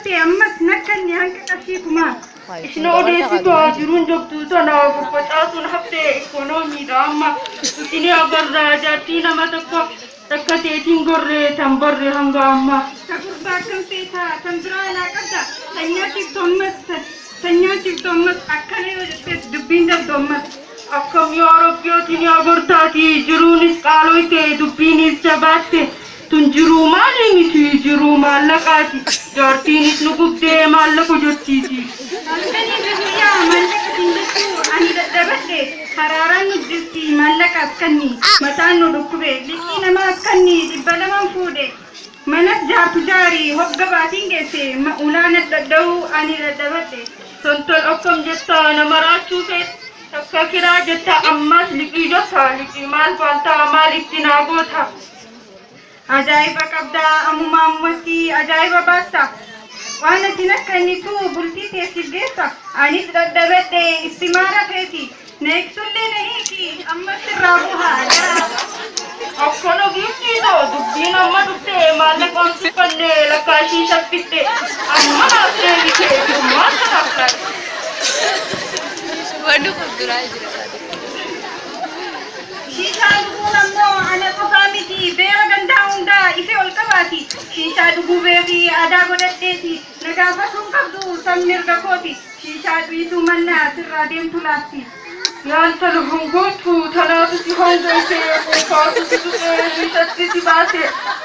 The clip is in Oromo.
Dadhabadhe ammas nakkanni hanga qarshii kumaa. Ishina odeessitu jiruun jabduu tana faffacaasuun haftee ikkonoomiidha amma. Isin agarraa jaartii nama tokko takka teetiin gorree tan barre hanga ammaa. Ta gurbaa akkam feetaa tan biraa alaa qabda. Tan nyaachiftu ammas tan nyaachiftu ammas akkana yoo jettees dubbiin dabdu ammas. Akkam yaa Rabbi ati ni agartaati jiruunis qaaloyte dubbiinis jabaatte tun jiruu maalii miti jiruu maallaqaati jaartiinis nu gubdee maallaqa jettiiti. Halkanii fi guyyaa maallaqa siin jechuu ani dadhabadhe haraaraan nu jirti maallaqa akkanni mataan nu dhukkube liqii nama akkanni 200 fuudhe manas jaartu jaarii hogga baatiin geesse ulaana dhadha'uu ani dadhabadhe. Tontol akkam jettaa nama raachuu feet takka kiraa jettaa ammas liqii jettaa liqii maal baantaa maal itti naa goota. Ajaa'iba qabdaa ammuma ammatti ajaa'iba baasta. Waan asin akka innitu bultii teessiif geessa. Anis dadhabadhe itti maara feeti. Na ibsullee na hiiki ammas irraa buhaa. Akkana giiftiitoo dubbiin amma dhuftee maallaqaan tuffanne lakkaashii shaffitte amma naaf deebite maal kanaaf laata? Wanni kun duraa jira. Shiishaa dhuguun ammoo ana qofaa miti beera gandaa hundaa ife ol qabaati. Shiishaa dhuguu beekii aadaa godhadheeti. Na gaafatuun qabdu san mirga kooti. Shiishaa dhiisuu mannaa sirraa deemtu laafti. Yaan tala hongootu tanaatu si hongoyse quufaatu si tuqee shiishatti si baase.